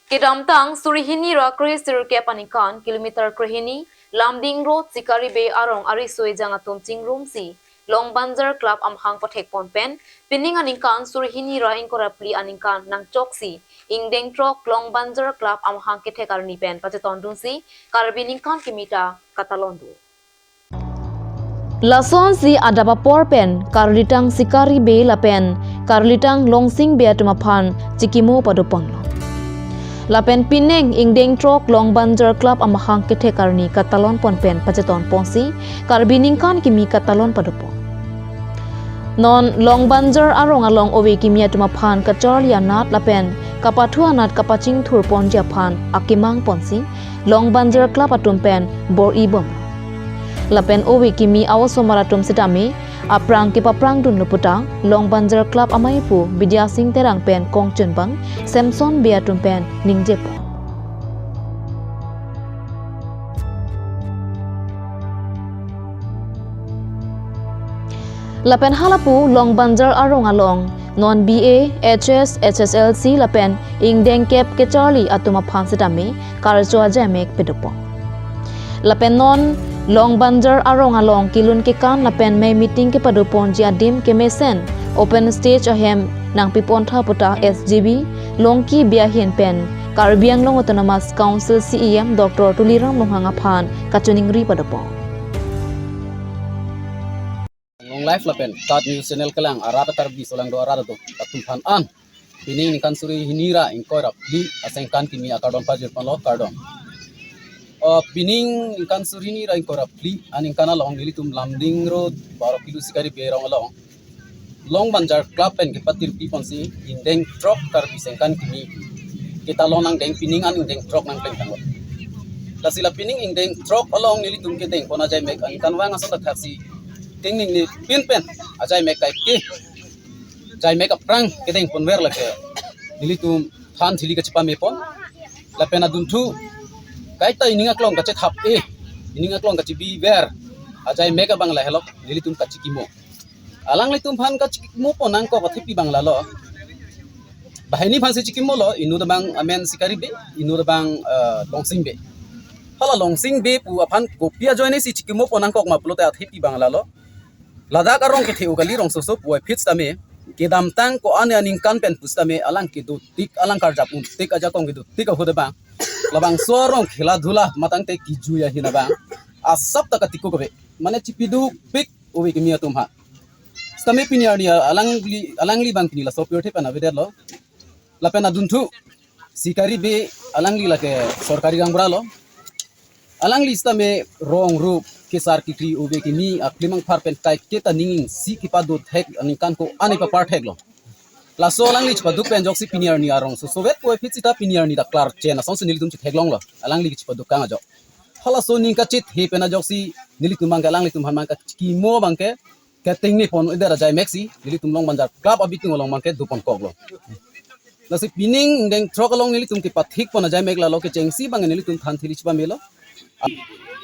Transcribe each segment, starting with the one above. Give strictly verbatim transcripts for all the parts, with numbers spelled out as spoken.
Kedamtang suri hini ra kre sirkep aningkan kilometer krehini Lumding Road Sikari Bey arong ariso ejang atum chingrumsi Long Banjar Club amahang pathekpon pen pining aningkan suri hini ra ingkoi ra phli aningkan nangchoksi ingdeng throk Long Banjar Club amahang kethek arni pen pachetondunsi Karbi ningkan kimi ta katalon do. Lasonsi adap apor pen karlitang Sikari Bey lapen karlitang Longsing Bey atum aphan chikimo padoponlo. Lapen pining ingdeng throk Long Banjar Club amahang kethek arni katalonpon pen pachetonponsi Karbi ningkan kimi katalon padopon. Non Long Banjar arong along ove kimi atum aphan kacharli anat lapen kapathu anat kapachingthurponji aphan akemangponsi Long Banjar Club atum pen bor-ibom. Lapen ove kimi a-osomar atum sitame aphrang kepaprangdunlo puta Long Banjar Club ameipu Bidya Sing Terang pen kongchunbang Samson Bey atum pen ningjepon. Lapen halapu Long Banjar arong along non B A, H S, H S L C lapen ingdeng kep kacharli atum aphan sitame karcho ajaimek padopon. Lapen non Long Banjar arong along kelun kekan lapen mei meeting kepadoponji adim kemesen open stage ahem nangpipontha puta S G B Longki Bey ahin pen Karbi Anglong Autonomous Council C E M Doctor Tuliram Ronghang aphan kachiningri padopon. Long life lapen tat news channel kelang arat Karbi solangdo arat do atum aphan an pining ningkan suri hini ra ingkoi ra phli asengkan kimi akardom pajirponlo, kardom. Oh, pining ningkan suri hini ra ingkoi ra phli aningkan along nelitum Lumding Road baro kilo Sikari Bey arong along Long Banjar Club pen kepatirpiponsi ingdeng throk Karbi sengkan kimi ketalon nangdeng, pining an ingdeng throk nangplengtanglo. Lasi la pining ingdeng throk along nelitum kedengpon ajaimek aningkanvang ason ta thaksi tingning ni pin pen ajaimek kaike, ajaimek aphrang kedengponver lake nelitum than thili kachipamepon. Lapen adunthu kaita ining aklong kachethap-e, ining aklong kachibiver ajaimek abang lahelo, nelitum kachikimo. Alanglitum aphan kachikimopon nangkok athepi abang lalo. Banghini aphansi chikimolo, inut abang amen Sikari Bey, inut abang, eh, Longsing Bey. Hala Longsing Bey pu aphan kopi ajoinesi chikimopon nangkok ma pulote athepi abang lalo. Ladak arong kethe-o kali rongsoso puvoiphit sitame, kedamtang ko-an aningkan pen pusitame alang kedotik, alang karjap untik ajakong kedotik ahut abang, labangso arong khela dhula matangte kejui ahin abang asap ta katiko kave, mane chipidukpik ove kimi atum aphan. Sitame pini arni alangli, alangli abang pini laso pirthe pen avedetlo. Lapen adunthu Sikari Bey alangli lake sorkari gaonbura lo. Alangli sitame rong rup kesar kekri ove kimi aklimang phar pen kaike ta ning isi kepado thek aningkan ko-an epapar theklo. Laso alangli chipaduk pen ajoksi pini arni arongsoso vet puvoiphit sita pini arni ta klarchen asonsi nelitum chitheklonglo. Alangli chipaduk kang ajok. Halaso ning kachethe pen ajoksi nelitum abangke alanglitum aphan abangke kachikimo abangke ketengnepon-edet ajaimeksi nelitum Long Banjar Club abitung along abangke doponkoklo. Lasi pining ingdeng throk along nelitum kepathikpon ajaimek lalo, kechengsi abang nelitum than thili chipamelo.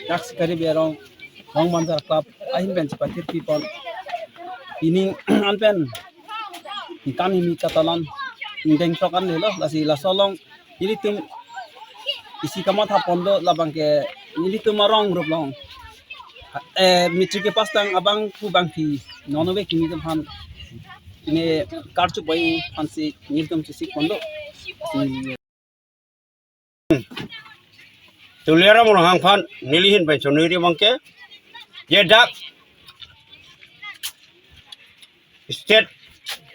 Dak Sikari Bey arong Long Banjar Club ahin pen chipathikpon. Pining an pen ingkan hini katalon ingdeng throk an lelo, lasi laso along nelitum isi kamatha pon do, labangke nelitum arong rup along, eh, matric kepass tang abang pu abang thi non ove kimi atum aphan ne karchup bai aphansi nelitum chesik pon do. Tuliram Ronghang aphan neli ahin pen choningri abangke, je dak state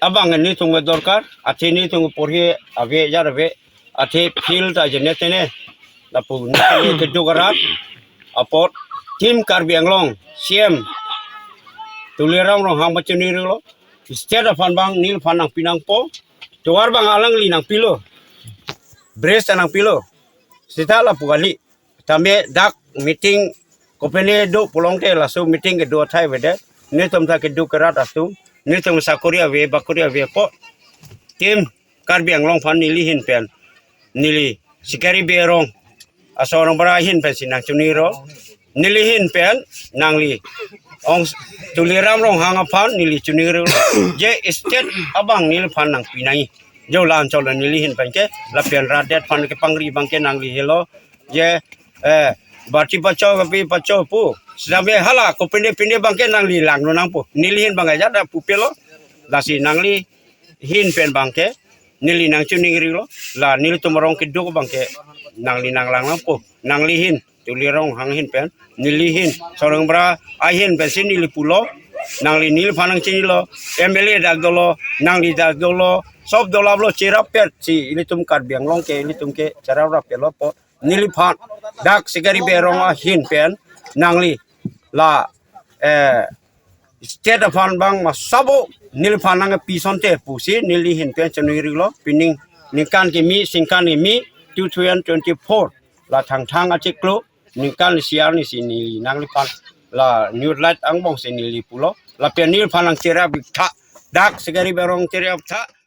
abang nelitum ke dorkar, athe nelitum porhi ave, jar ave, athe field ta jene tene, lapu nelitum keduk arat apot Team Karbi Anglong C E M Tuliram Ronghang pachoningri lo, state aphan abang neliphan nangpi nangpo, tovar abang alangli nangpilo, bridge ta nangpilo, seta lapu kali. Tame dak meeting kopine do pulote laso meeting kedo athai avedet. Netum ta keduk kerat atum, netum sakori ave, bakori ave apot Team Karbi Anglong aphan neli ahin pen, neli Sikari Bey arong aso arong bara ahin pensi nangchoningri lo. Neli ahin pen nangli ong Tuliram Ronghang aphan neli choningri lo, je state abang neliphan nangpi nangji. Jo la anchot lo neli ahin pen ke, lapen rat det aphan kepangri abang ke nangli helo. Je, eh, barchi pacho kapi pacho pu. Sitame hala kopine pine abang ke nangli langno nangpo. Neli ahin abang ajat da pupelo. Lasi nangli ahin pen abang ke neli nangchiningrilo. La nelitum arong keduk abang ke nangli nanglang nangpo. Nangli ahin, Tuliram Ronghang ahin pen, neli ahin, Sonam Bey ahin pensi neli pulo. Nangli neliphan nangchinilo. M L A dak dolo, nangli dak dolo, sob dolaplo, cherap pet si ilitum Karbi Anglong ke, ilitum ke cherap rap pelo po. Neliphan dak Sikari Bey arong ahin pen nangli la, eh, state aphan abang ma sabo neliphan nangpi asonte pusi neli ahin pen chiningrilo. Pining ningkan kimi, singkan kimi, two thousand twenty-four la Thangthang achiklo ningkan isi arni si neli nangliphan la news light angbong si neli pulo. Lapen neliphan nangcherap tha, dak Sikari Bey arong cherap tha.